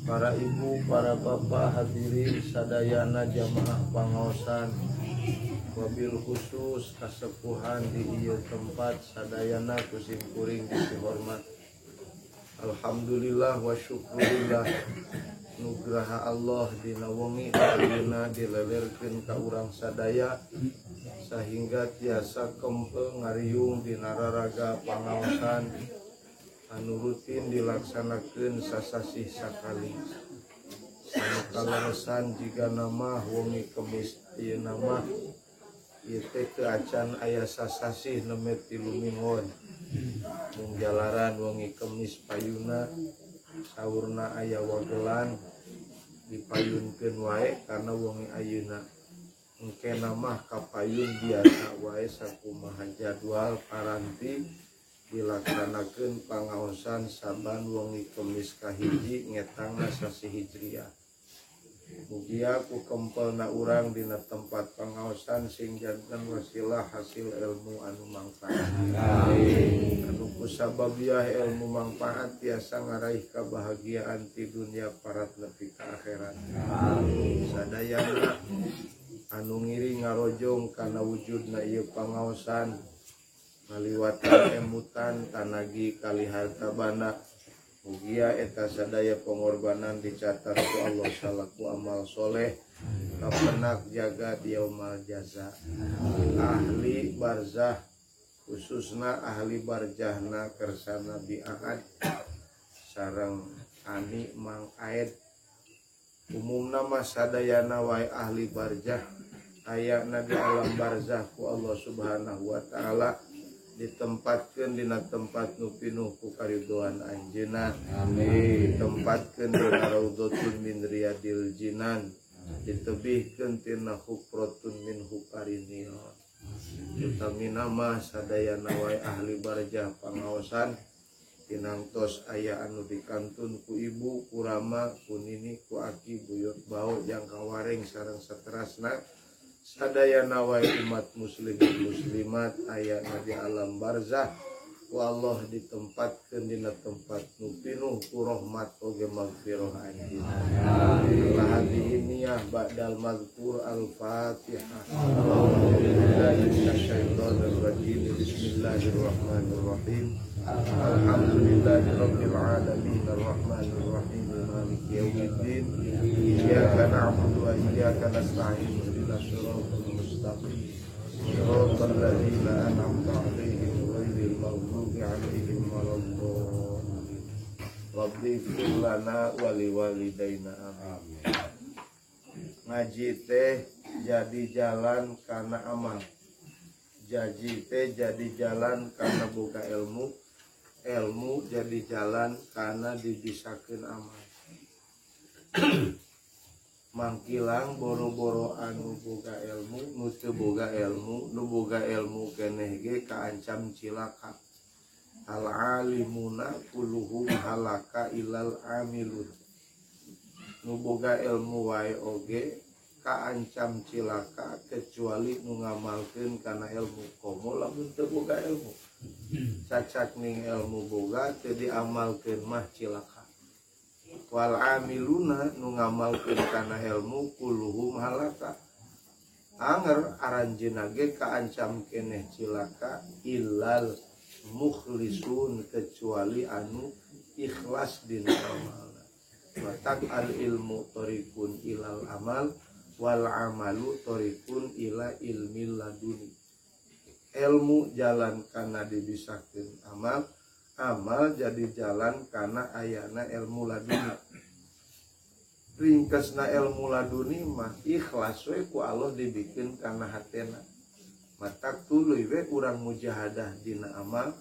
Para ibu, para bapak hadirin sadayana jamaah pangaosan, wabil khusus kasepuhan di ieu tempat sadayana ku sim kuring dihormat. Alhamdulillah wa syukurillah, nugraha Allah dina wengi ayeuna dilelerkeun ka urang sadaya sehingga tiasa kempel ngariung dina raraga pangaosan anu rutin dilaksanakeun sasasih sakali. Anu kaleresan jiga nama wengi Kemis ayeuna mah ieu teh teu acan aya sasasih nembe 3 minggon. Mung jalaran wengi Kemis payuna saurna aya wagelan dipayunkeun wae karena wengi ayeuna. Engkena mah kapayun biasa wae sakumaha jadwal paranti dilaksanakeun pangaosan saban wengi Kemis kahiji ngetangna sasih Hijriah. Mugia ku kempelna urang dina tempat pangaosan sing janten wasilah hasil ilmu anu mangfaat. Amin. Anu kusababiah ilmu mangfaat tiasa ngaraih kebahagiaan ti dunia parat nepi ka akhirat. Amin. Sadayana anu ngiring ngarojong kana wujudna ieu pangaosan ngaliwatan emutan tanagi kali harta banda, mugia eta sadaya pengorbanan dicatat ku Allah salaku amal soleh kapenak jagat yaumal jaza. Ahli barzah khususna ahli barzahna kersana Nabi Aad sareng Ani Mang Aed, umumna mah sadayana wae ahli barzah ayana di alam barzah ku Allah Subhanahu wa taala ditempatkeun dina tempat nu pinuh ku karidhoan anjeunna. Amin. Ditempatkeun dina raudhatun min riyadil jinan, ditebihkeun tina hufratun min hufarinil. Utamina mah sadayana wae ahli barzah pangaosan tinangtos aya anu dikantun ku ibu, ku rama, ku nini, ku aki, buyut bau jangka wareng sareng saterasna. Sadayana wae umat muslim muslimat ayana di alam barzah ku Allah ditempatkeun dina tempat nu pinuh ku rahmat oge magfirah anjeunna. Amin. Hadhihi niyah ba'dal mazkur al-Fatihah. A'udzu minasyaitonir rajim. Bismillahirrahmanirrahim. Alhamdulillahirabbil alamin arrahmanir rahim maliki yaumiddin. Iyyaka na'budu wa iyyaka nasta'in. Ihdinas siratal mustaqim. Siratal ladzina an'amta 'alaihim ghairil maghdubi 'alaihim waladdallin. Rabbi ighfir lana wa liwalidayna. Amin. Ngaji teh jadi jalan kana amal. Jaji teh jadi jalan kana boga ilmu. Ilmu jadi jalan kana dibisakeun amal. Mangkilang boro-boro anu boga ilmu, nu teu boga ilmu, nu boga ilmu keneh ge kaancam cilaka. Al alimuna kulluhum halaka ilal amilun. Nu boga ilmu wae oge kaancam cilaka kecuali nu ngamalkeun kana ilmu. Komo lamun teu boga ilmu. Cacak ning ilmu boga teu diamalkeun mah cilaka. Wal amiluna nu ngamalkeun kana ilmu kulluhum halaka. Anger aranjeunna ge kaancam keneh cilaka illal mukhlisun kecuali anu ikhlas dina amalna. Watak al ilmu tariqun ilal amal wal amalu tariqun ila ilmil laduni. Ilmu jalan kana dibisakeun amal, amal jadi jalan kana ayana ilmu laduni. Ringkesna ilmu laduni mah ikhlas we ku Allah dibikeun kana hatena. Matak tuluy we urang mujahadah dina amal,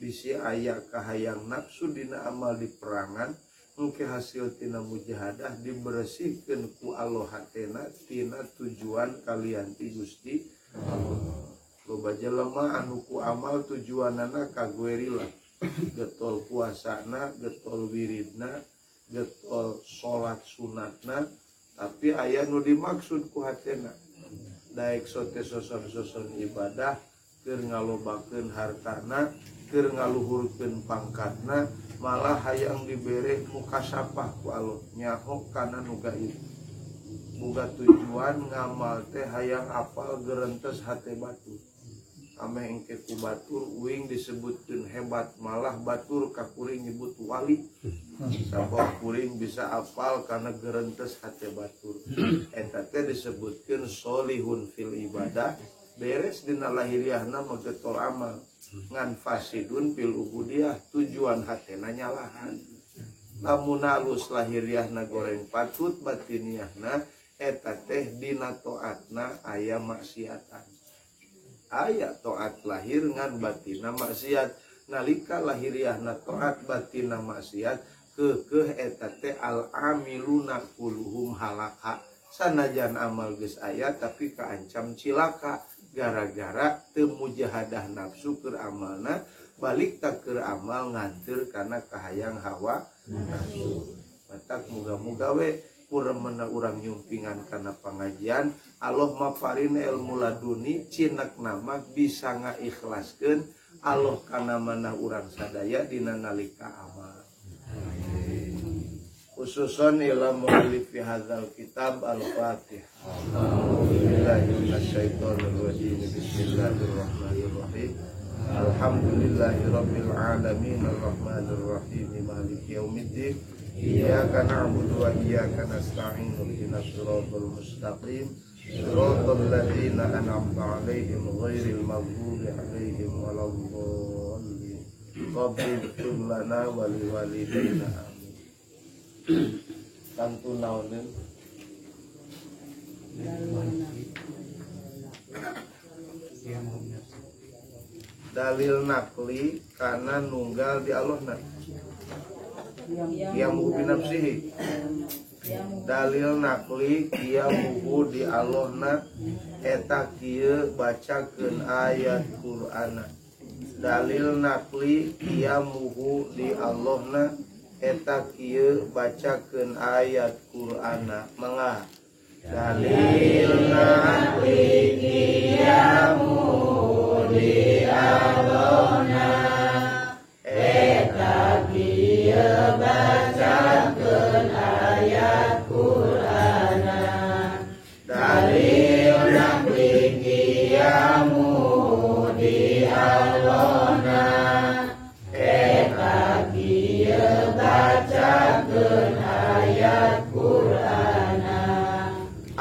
bisi aya kahayang nafsu dina amal di perangan, engke hasil tina mujahadah dibersihkeun ku Allah hatena tina tujuan kalian ti Gusti Allah. Loba jelema anu ku amal tujuanana ka guerila, getol puasana, getol wiridna, getol salat sunatna, tapi aya nu dimaksud ku hatena. Daek sote soson-soson ibadah keur ngalobakeun hartana, Keur ngaluhurkeun pangkatna malah hayang dibere mukasapah ku Allah nyaho kana nu gaib. Boga tujuan ngamal teh hayang apal gerentes hate batur. Ameh engke ku batur uing disebutkeun hebat malah batur ka kuring nyebut wali. Sabab kuring bisa apal kana gerentes hate batur. Eta teh disebutkeun solihun fil ibadah beres dina lahiriahna mah getol amal. Ngan fasidun fil ubudiyah tujuan hatena nyalahan. Lamun alus lahiriahna goreng patut batiniahna eta teh dina taatna aya maksiatan. Aya taat lahir ngan batina maksiat. Nalika lahiriahna taat batina maksiat keukeuh eta teh al amiluna kuluhum halaka. Sanajan amal geus aya tapi kaancam cilaka gara-gara teu mujahadah nafsu keur amalna balik ta keur amal nganteur kana kahayang hawa nafsu. Matak muga-muga we kuremena urang nyumpingan kana pangajian Allah maparin ilmu laduni cinek nama bisa ngaikhlaskeun Allah kana mana urang sadaya dina nalika amal. Khususan ila mu'alif hadzal kitab al-Fatihah. A'udzubillahi minasyaitonir rajim. Bismillahirrahmanirrahim. Alhamdulillahirabbil alamin arrahmanir rahim maliki yaumiddin. Iyyaka na'budu wa iyyaka nasta'in ihdinas siratal mustaqim siratal ladzina an'amta 'alaihim ghairil maghdubi 'alaihim waladdallin. Rabbi ighfir lana wa liwalidayna. Amin. Tantu naoneun dalil nakli kana nunggal di Allahna. Qiyamuhu bi nafsihi. Dalil nakli qiyamuhu di Allahna eta kieu bacakeun ayat Qur'ana. Dalil nakli qiyamuhu di Allahna eta kieu bacakeun ayat Qur'ana. Mangga. Dalil nakli qiyamuhu di Allahna eta kieu bacakeun ayat Qur'ana. Dalil nakli qiyamuhu di Allahna eta kieu bacakeun ayat Qur'ana.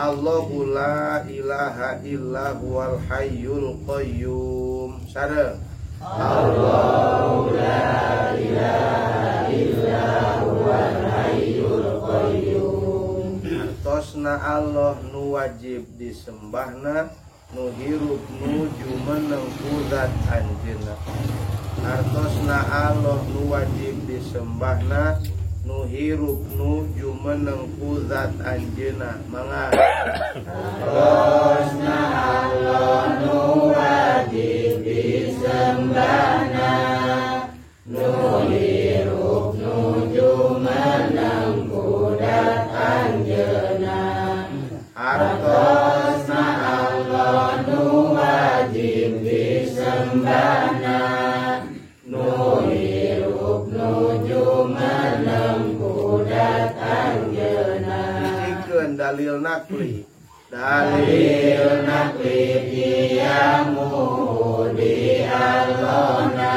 Allahu la ilaha illa huwal hayyul qayyum. Sareng Allahu la ilaha illa huwal hayyul qayyum. Artosna Allah nu wajib disembahna nu hirup nu jumeneng ku zat anjeunna. Artosna Allah nu wajib disembahna nu hirup nu jumeneng ku zat anjeunna. Mangga. Artosna Allah nu wajib disembahna nu hirup nu jumeneng ku zat anjeunna. Artosna Allah nu wajib disembahna nu hirup nu jumeneng ku zat anjeunna. Dijikeun dalil nakli. Dalil nakli qiyamuhu di Allahna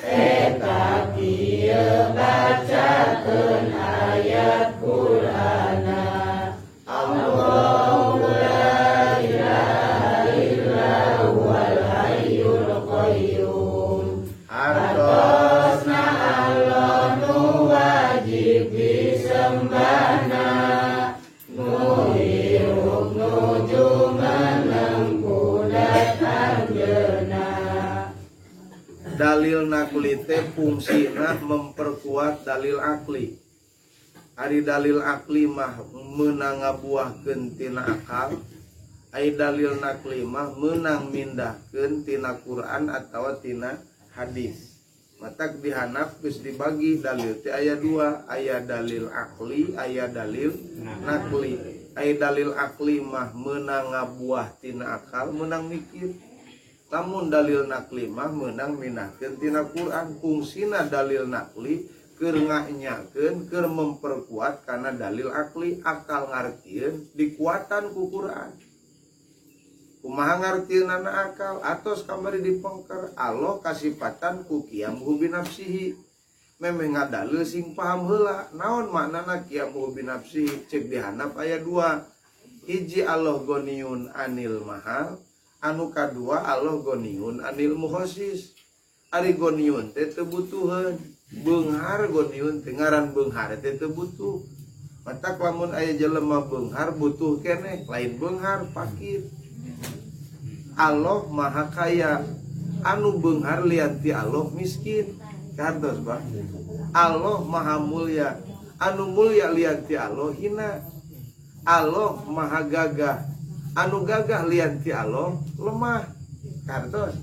eta kieu bacakeun ayat Qur'ana. Allahu la ilaha illa huwal hayyul qayyum. Artosna Allah nu wajib disembahna nu hirup nu jumeneng ku zat anjeunna. Dalil nakli teh fungsina memperkuat dalil akli. Ari dalil akli mah meunang ngabuahkeun tina akal, ari dalil nakli mah meunang mindahkeun tina Quran atawa tina hadis. Matak dihanap geus dibagi dalil teh aya dua, aya dalil akli, aya dalil nakli. Aya dalil akli mah meunang ngabuah tina akal, meunang mikir. Lamun dalil nakli mah meunang minahkeun tina Quran, fungsina dalil nakli keur nganyakeun, keur memperkuat kana dalil akli, akal ngartieun dikuatan ku Quran. Kumaha ngartieunana akal atos kamari dipengker Allah kasipatan ku qiyamuhu binafsihi. Memeh ngadalil sing paham heula naon maknana qiyamuhu binafsihi, cek dihandap aya dua. Hiji Allah goniun anil mahal, anu kadua Allah goniun anil mukhassis. Ari goniun teh teu butuheun, beunghar goniun teh ngaran beunghar teh teu butuh. Matak lamun aya jelema beunghar butuh keneh, lain beunghar fakir. Allah maha kaya, anu beunghar lian ti Allah miskin. Kantos Pak. Allah maha mulia, anu mulia lian ti Allah hina. Allah maha gagah, anu gagah lian ti Allah lemah. Kantos.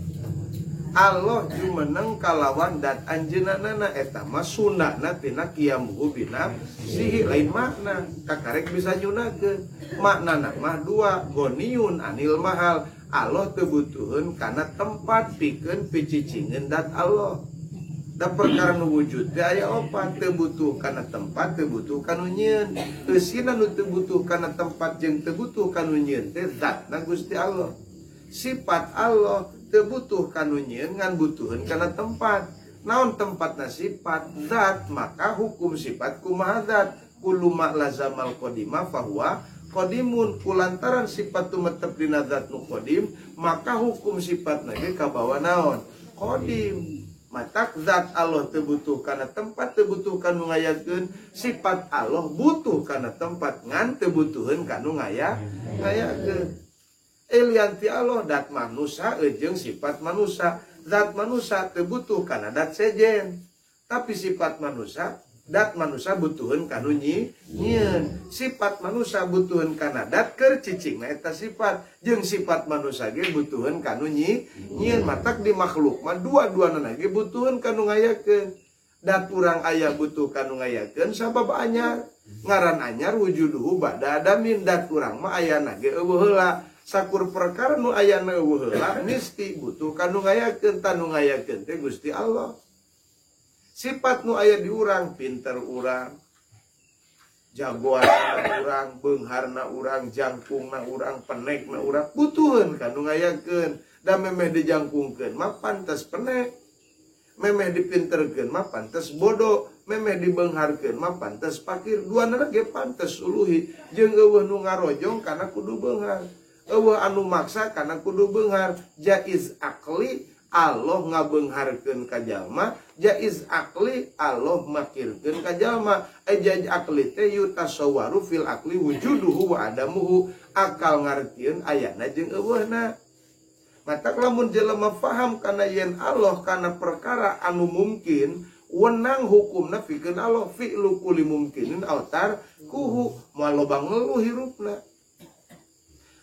Allah jumeneng kalawan dat anjeunana eta mah sunahna tina qiyamuhu binafsihi, lain makna kakarek bisa nyunakeun. Maknana mah dua, goniun anil mahal, Allah teu butuheun kana tempat pikeun picicingeun dat Allah. Da perkara nu wujud teh aya opat, teu butuh kana tempat, teu butuh kanu nyieun. Eusina nu teu butuh kana tempat jeung teu butuh kanu nyieun teh zatna Gusti Allah. Sifat Allah teu butuh kanu nyieun ngan butuheun kana tempat. Naon tempatna sifat zat, maka hukum sifat kumaha zat. Kullu ma lazamal qadima fahuwa qadimun, kulantaran sifat tumetep dina zat nu qadim, maka hukum sifatna ge kabawa naon? Qadim. Matak zat Allah teu butuh kana tempat, teu butuh kanu ngayakeun. Sifat Allah butuh kana tempat ngan teu butuheun kanu ngayakeun. Lian ti Allah dat manusa jeung sifat manusa. Zat manusa teu butuh kana dat sejen, tapi sifat manusa, dat manusa butuheun kanu nyieun. Sifat manusa butuheun kana dat keur cicingna eta sifat, jeung sifat manusa ge butuheun kanu nyieun. Matak di makhluk mah dua-duana ge butuheun kanu ngayakeun. Dat urang aya butuh kanu ngayakeun sabab anyar, ngaran anyar wujuduhu ba'da adamin, dat urang mah ayana ge eueuh heula. Sakur perkara nu ayana eueuh heula misti butuh kanu ngayakeun, tanu ngayakeun teh Gusti Allah. Sifat nu aya di urang, pinter urang, jagoan urang, beungharna urang, jangkungna urang, penekna urang, butuheun kanu ngayakeun. Da memeh dijangkungkeun mah pantes penek, memeh dipinterkeun mah pantes bodoh, memeh dibeungharkeun mah pantes pakir. Duanana ge pantes suluhi, jeung eueuh nu ngarojong kana kudu beunghar, eueuh anu maksa kana kudu beunghar. Jaiz akli Allah ngabeungharkeun ka jalma, jaiz akli Allah makirkeun ka jalma. Jaiz akli teh yutasawwaru fil akli wujuduhu wa adamuhu, akal ngartieun ayana jeung eueuhna. Matak lamun jelema faham kana yen Allah kana perkara anu mungkin, wenang hukumna pikeun Allah, fi'lu kulli mumkinin aw tarkuhu, moal loba ngeluh hirupna.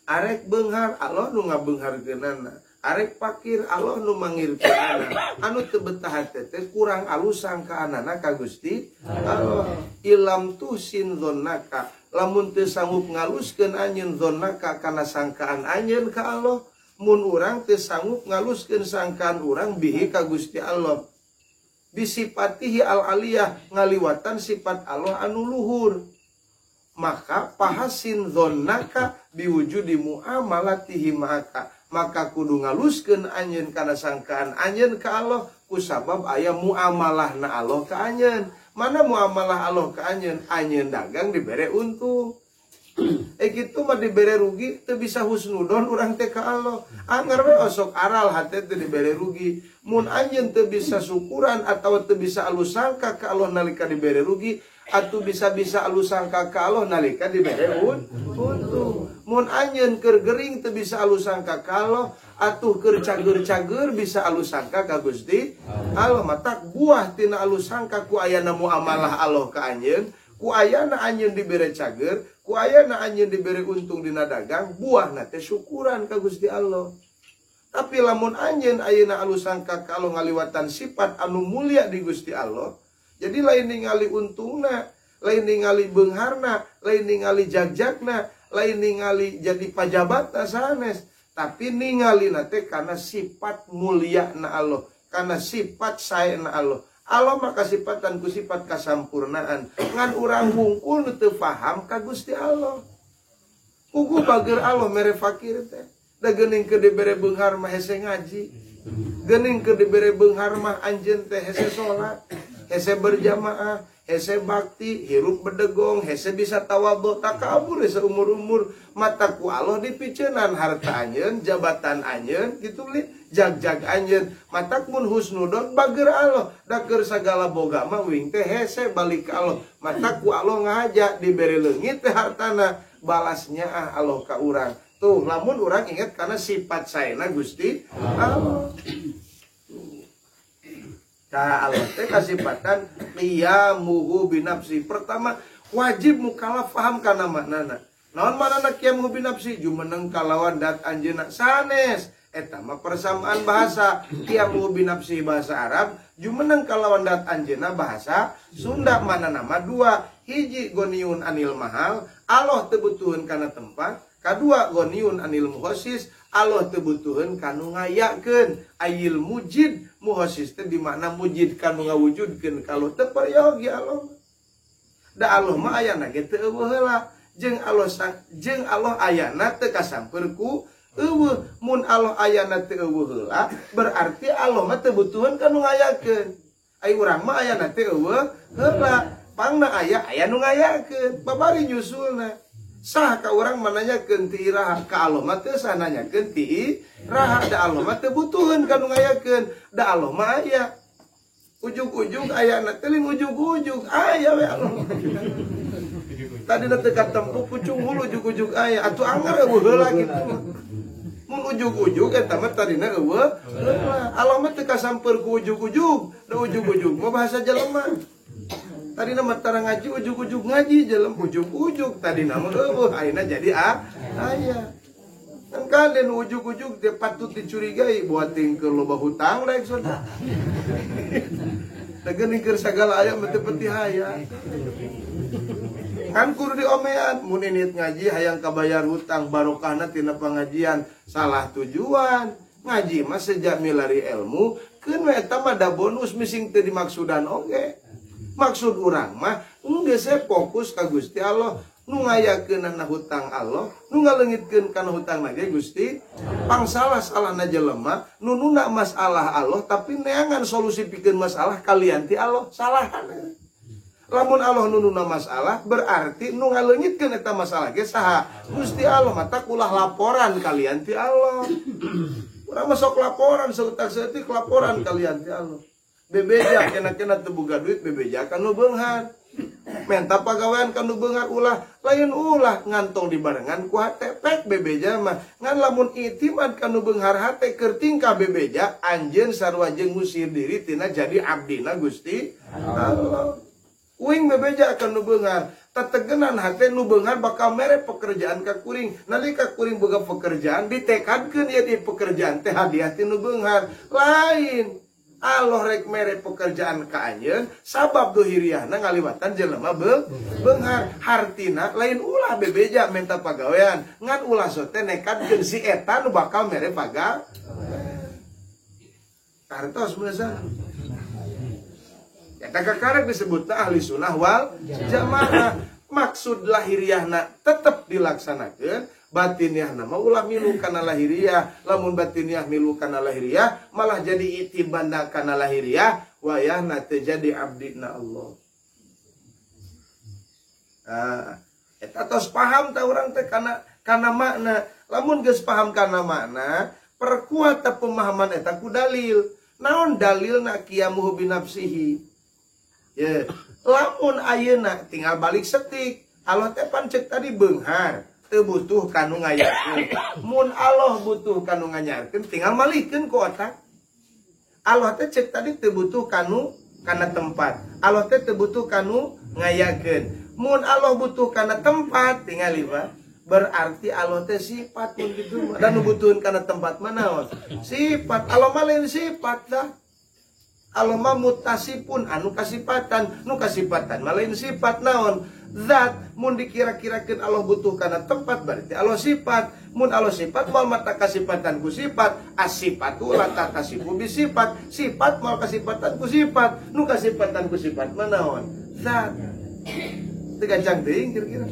Arek beunghar Allah nu ngabeungharkeunana, arek pakir Allah nu mangirkeunana. Anu teu betah hate teh kurang alus sangkaanana ka Gusti Allah. Ilam tuhsin dzonnaka, lamun teu sanggup ngaluskeun anjeun dzonnaka kana sangkaan anjeun ka Allah, mun urang teu sanggup ngaluskeun sangkaan urang bihi ka Gusti Allah. Bisipatihi al-aliyah, ngaliwatan sifat Allah anu luhur. Maka pahasin dzonnaka biwujudi muamalatihi ma'aka, maka kudu ngaluskeun anjeun kana sangkaan anjeun ka Allah kusabab aya muamalahna Allah ka anjeun. Mana muamalah Allah ka anjeun? Anjeun dagang dibere untung. Kitu mah dibere rugi teu bisa husnudon urang teh ka Allah. Angger we osok aral hate teu dibere rugi. Mun anjeun teu bisa syukuran atawa teu bisa alus sangka ka Allah nalika dibere rugi, atuh bisa-bisa alus sangka ka Allah nalika dibere untung. Mun anjeun keur gering teu bisa alus sangka ka Allah, atuh keur cager-cager bisa alus sangka ka Gusti Allah. Matak buah tina alus sangka ku ayana muamalah Allah ka anjeun, ku ayana anjeun dibere cager, ku ayana anjeun dibere untung dina dagang, buahna teh syukuran ka Gusti Allah. Tapi lamun anjeun ayeuna alus sangka ka Allah ngaliwatan sifat anu mulia di Gusti Allah, jadi lain ningali untungna, lain ningali beungharna, lain ningali jagjakna, lain ningali jadi pajabatna sanes, Tapi ningalina teh karena sifat mulia na Allah, karena sifat saena Allah. Allah maka sifatan ku sifat kasampurnaan. Ngan urang hungkul nu teu paham ka Gusti Allah. Puguh bager Allah mere fakir teh. Da geuning keur dibere beunghar mah hese ngaji. Geuning keur dibere beunghar mah anjeun teh hese salat, hese berjamaah, hese bakti, hirup bedegong, hese bisa tawadhu, takabur hese umur-umur. Mata ku Allah dipiceunan harta anjeun, jabatan anjeun, kitu li, jag-jag anjeun. Matak mun husnudon bager Allah, da keur sagala boga mah uing teh hese balik ka Allah. Matak ku Allah ngahaja dibere leungit teh hartana, balasnya ah Allah ka urang. Tuh, lamun urang ingat karena sifat saena Gusti Allah. Ka Allah teh kasifatan qiyamuhu binafsi. Pertama, wajib mukallaf paham kana maknana. Naon maknana qiyamuhu binafsi? Jumeneng kalawan dat anjeunna sanes. Eta mah persamaan bahasa. Qiyamuhu binafsi bahasa Arab, jumeneng kalawan dat anjeunna bahasa Sunda. Maknana mah dua. Hiji goniun anil mahal, Allah teu butuheun kana tempat. Kadua goniun anil muhosis, Allah teu butuheun kanu ngayakeun. Ayil mujid, muhosis teh dimakna mujid kanu ngawujudkeun kalau teu peryogi Allah. Da Allah mah ayana ge teu eueuh heula. Jeung Allah jeung Allah ayana teu kasamper ku eueuh. Mun Allah ayana teu eueuh heula, berarti Allah mah teu butuheun kanu ngayakeun. Ai urang mah ayana teu eueuh heula, pangna aya aya nu ngayakeun, babari nyusulna. Sah ka urang mananyakeun ti iraha, ka Allah mah teu sah nanyakeun ti iraha. Da Allah mah teu butuheun ka nu ngayakeun, da Allah mah aya. Ujug-ujug ayana teh lain ujug-ujug aya we Allah. Tadina teu katempuh pucung hulu ujug-ujug aya, atuh anggar eueuh heula kitu. Mun ujug-ujug eta mah tadina eueuh heula. Allah mah teu kasamper ku ujug-ujug, da ujug-ujug mah bahasa jelema. Tadi nama tara ngaji ujug-ujug ngaji jelem ujug-ujug tadi nama eueuh ayeuna jadi aya. Kan kalian ujug-ujug teh patut dicurigai buat tingker loba hutang rek saudara. Da geuning keur sagala aya mah teu peti hayang. Kan kudu diomean mun init ngaji hayang kabayar hutang barokahna tina pengajian salah tujuan. Ngaji mah sejak milari ilmu keun we eta mah da bonus mising teu dimaksudan oge. Maksud urang mah geus fokus ka Gusti Allah, nu ngayakeunana hutang Allah, nu ngaleungitkeun kana hutangna ge Gusti. Pangsalah-salahna jelema nu nuna masalah Allah tapi neangan solusi pikeun masalah kalian ti Allah salahan. Lamun Allah nu nuna masalah berarti nu ngaleungitkeun eta masalah ge saha? Gusti Allah. Mata ulah laporan kalian ti Allah. Urang mah sok laporan seutak-seutik laporan kalian ti Allah. Bebeja kena-kena teu boga duit bebeja ka nu beunghar. Menta pagawean ka nu beunghar ulah lain ulah ngantong dibarengan ku hate pek bebeja mah. Ngan lamun itimad ka nu beunghar hate keur tingkah bebeja anjeun sarua jeung ngusir diri tina jadi abdina Gusti Allah. Uing bebeja ka nu beunghar, tetegenan hate nu beunghar bakal mere pekerjaan ka kuring. Nalika kuring boga pekerjaan ditekadkeun ieu di pekerjaan teh hadiah ti nu beunghar. Lain Allah rek mere pekerjaan ka anjeun sabab dohiriahna ngaliwatan jelema beunghar. Hartina lain ulah bebeja menta pagawean ngan ulah sote nekadkeun si eta nu bakal mere pagawean. Kartos meunasah. Eta kakarek disebutna ahli sunnah wal jamaah. Maksud lahiriahna tetep dilaksanakeun, batiniahna mah ulah milu kana lahiriah. Lamun batiniah milu kana lahiriah malah jadi itibanda kana lahiriah, wayahna teu jadi abdina Allah. Ah, eta tos paham ta urang teh kana makna. Lamun geus paham kana makna, perkuat ta pemahaman eta ku dalil. Naon dalilna qiyamuhu binafsihi? Ya, lamun ayeuna tinggal balik setik. Allah teh pan ceuk tadi beunghar, teu butuh kanu ngayakeun. Mun Allah butuh kanu nganyarkeun tinggal malikeun ku otak. Allah teh ceuk tadi teu butuh kanu kana tempat. Allah teh teu butuh kanu ngayakeun. Mun Allah butuh kana tempat tinggal liwat. Berarti Allah teh sifat mun kitu. Da nu butuheun kana tempat mah naon? Sifat. Allah mah lain sifat dah. Allah mah mutasipun anu kasipatan, nu kasipatan mah lain sifat naon? Zat mun dikira-kirakeun Allah butuh kana tempat berarti Allah sifat. Mun Allah sifat moal mata kasifatan ku sifat. As-sifatu la tatasifu bi sifat. Sifat moal kasifatan ku sifat. Nu kasifatan ku sifat mah naon? Zat. Teu gancang teuing kira-kira.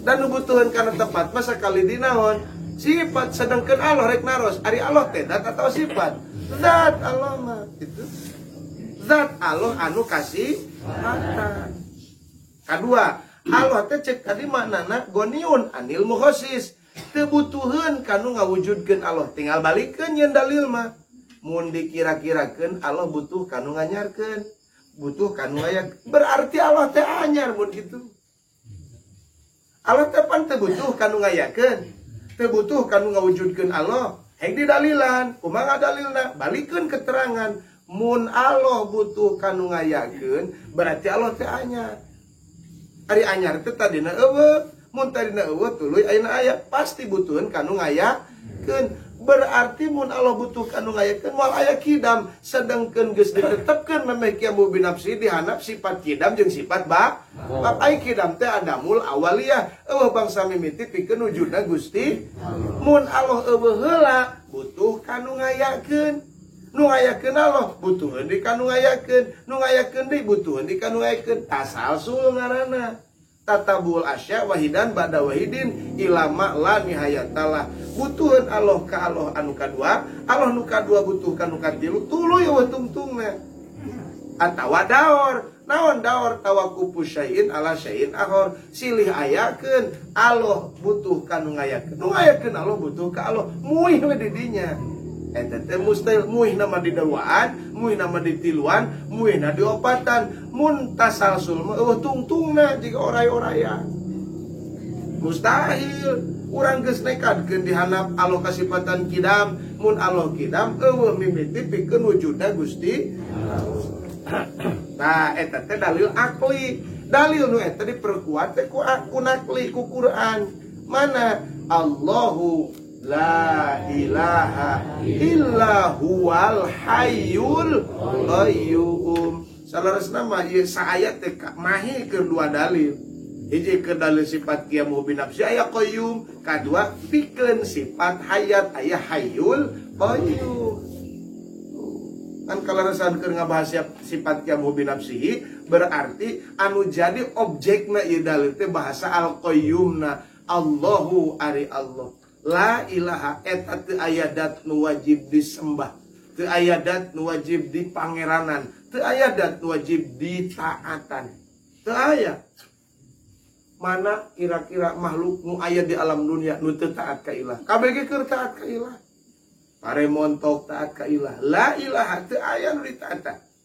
Dan nu butuheun kana tempat mah sakali dinaon? Sifat. Sedangkan Allah rek naros, ari Allah teh zat atau sifat? Zat Allah mah gitu. Zat Allah anu kasih mata. Kadua, Allah teh cek tadi maknana goniun anil mukhosis. Teu butuheun kanu ngawujudkeun Allah, tinggal balikeun nyeun dalil mah. Mun dikira-kirakeun Allah butuh kanu nganyarkeun, butuh kanu aya, berarti Allah teh anyar mun kitu. Allah teh pan teu butuh kanu ngayakeun, teu butuh kanu ngawujudkeun Allah. Hek didalilan, kumaha dalilna? Balikeun keterangan. Mun Allah butuh kanu ngayakeun, berarti Allah teh anyar. Ari anyar teh tadina eueuh, mun tadina eueuh tuluy ayeuna aya, pasti butuheun kanu ngayakeun. Berarti mun Allah butuh kanu ngayakeun moal aya kidam, sedengkeun geus ditetepkeun memeh kiamu binafsi dihanap sifat kidam jeung sifat ba. Bab ai kidam teh adamul awaliyah, eueuh bangsa mimiti pikeun wujudna Gusti. Mun Allah eueuh heula butuh kanu ngayakeun. Nu ngayakeun Allah butuheun di kanu ngayakeun, nu ngayakeun deui butuheun di kanu ngayakeun. Tasalsul ngaranna. Tatabul asya wahidan ba'da wahidin ilama la nihayatalah. Butuheun Allah ka Allah anu kadua, Allah nu kadua butuh ka nu katilu, tuluy eueuh tungtungna. Atawa daor, naon daor tawakupu syai'in ala syai'in akhor, silih ayakeun Allah butuh ka nu ngayakeun, nu ngayakeun Allah butuh ka Allah, muih we di dinya. Eta teh mustahil, muih nama di dawaan, muih nama di tiluan, muih na di opatan. Mun tasalsul mah eueuh tungtungna jiga oray-oraya. Mustahil urang geus nekadkeun dihanap Allah kasipatan kidam, mun Allah kidam eueuh mimiti pikeun wujudna Gusti. Nah, eta teh dalil akli. Dalil nu eta diperkuat teh ku nakli ku Quran. Mana Allahu la ilaha illa huwal hayyul qayyum. Salaresna mah ieu saayat teh mahi keur dua dalil. Hiji keur dalil sifat qiyamu binafsi aya qayyum, kadua pikeun sifat hayat aya hayyul qayyum. Kan kaleresan keur ngabahas sifat qiyamu binafsihi berarti anu jadi objekna ieu dalil teh bahasa al qayyumna. Allahu ari Allah. La ilaha eta teu aya dat nu wajib disembah, teu aya dat nu wajib dipangeranan, teu aya dat nu wajib ditaatan. Teu aya. Mana kira-kira makhluk nu aya di alam dunia nu teu taat ka ilah? Kabeh ge keur taat ka ilah. Pare montok taat ka ilah. La ilaha teu aya nu ditaatan.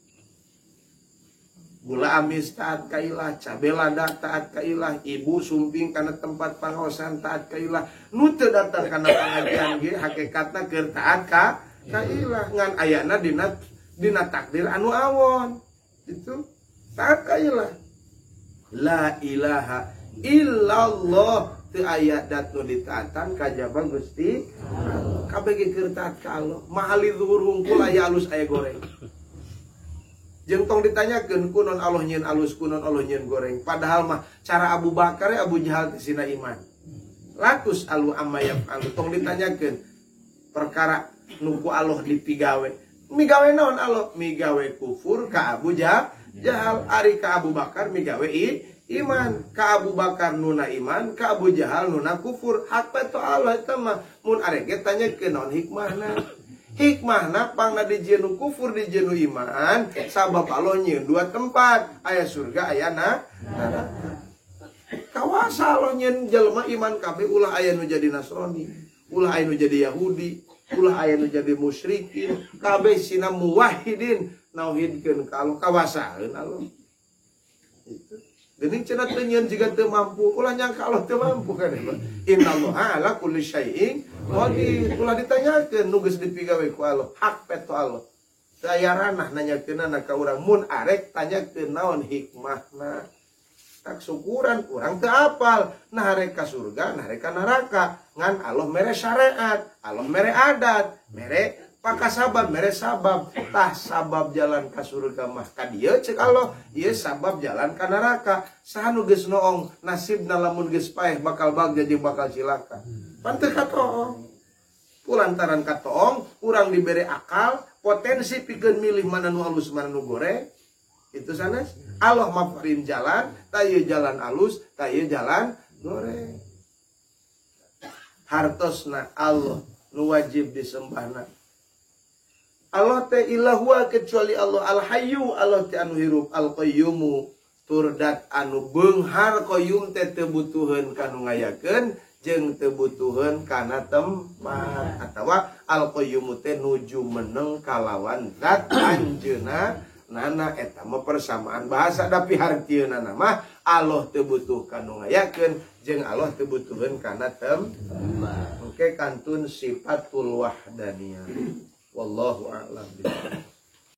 Gula amis taat ka ilah, cabe lada taat ka ilah, ibu sumping kana tempat pangaosan taat ka ilah, nu teu datang kana pangajian ge hakikatna keur taat ka ilah, ngan ayana dina takdir anu awon. Itu taat ka ilah. La ilaha illallah teu aya dat nu ditaatan kajaba Gusti. Kabeh ge keur taat ka Allah. Mahali zuhur hungkul aya alus aya goreng. Jeung tong ditanyakeun kunon Allah nyieun alus, kunon Allah nyieun goreng. Padahal mah cara Abu Bakar Abu Jahal teh sina iman. Latus alu amma yaf'alu. Tong ditanyakeun perkara nu ku Allah dipigawe. Migawe naon Allah? Migawe kufur ka Abu Jahal, ari ka Abu Bakar migawe iman. Ka Abu Bakar nuna iman, ka Abu Jahal nuna kufur. Hak peto Allah eta mah. Mun arek ge tanyakeun naon hikmahna. Hikmahna pangna dijieun kufur dijieun iman sabab Allah nyieun dua tempat, aya surga aya neraka. Kawasa Allah nyieun jelema iman kabeh ulah aya nu jadi Nasrani, ulah aya nu jadi Yahudi, ulah aya nu jadi musyrikin, kabeh sina muwahhidin, nauhidkeun ka Allah kawasaeun Allah. Itu. Geuning cenah teu nyieun jiga teu mampu, ulah nyangka Allah teu mampu kan. Innallaha ala kulli syai'in qadir. Ulah ditanyakeun nu geus dipigawe ku Allah, hak peto Allah. Saya ranah nanyakeunana ka urang, mun arek tanyakeun naon hikmahna. Tak syukuran urang teu apal, nah arek ka surga, nah arek ka neraka. Ngan Allah mere syariat, Allah mere adat, mere Pakasaban mere sabab. Tah sabab jalan ka surga mah ka dieu ceuk Allah, ieu sabab jalan ka neraka. Saha nu geus noong nasibna lamun geus paeh bakal bagja jeung bakal cilaka. Pan teu katoong. Kulantaran katoong urang dibere akal, potensi pikeun milih mana nu alus mana nu goreng. Itu sanes. Allah maparin jalan, tah ieu jalan alus, tah ieu jalan goreng. Hartosna Allah nu wajib disembahna. Allah teh ilahwa kecuali Allah al-hayyu, Allah teh anu hirup, al-qayyumu turdat anu beunghar, qayyum teh teu butuheun kanu ngayakeun jeung teu butuheun kana tempat, atawa al-qayyumu teh nuju meneng kalawan zat anjeunna nana. Eta mah persamaan bahasa, tapi hartieuna mah Allah teu butuh kanu ngayakeun jeung Allah teu butuheun kana tempat. Oke, kantun sifatul wahdaniyah. Wallahu a'lam bishawab.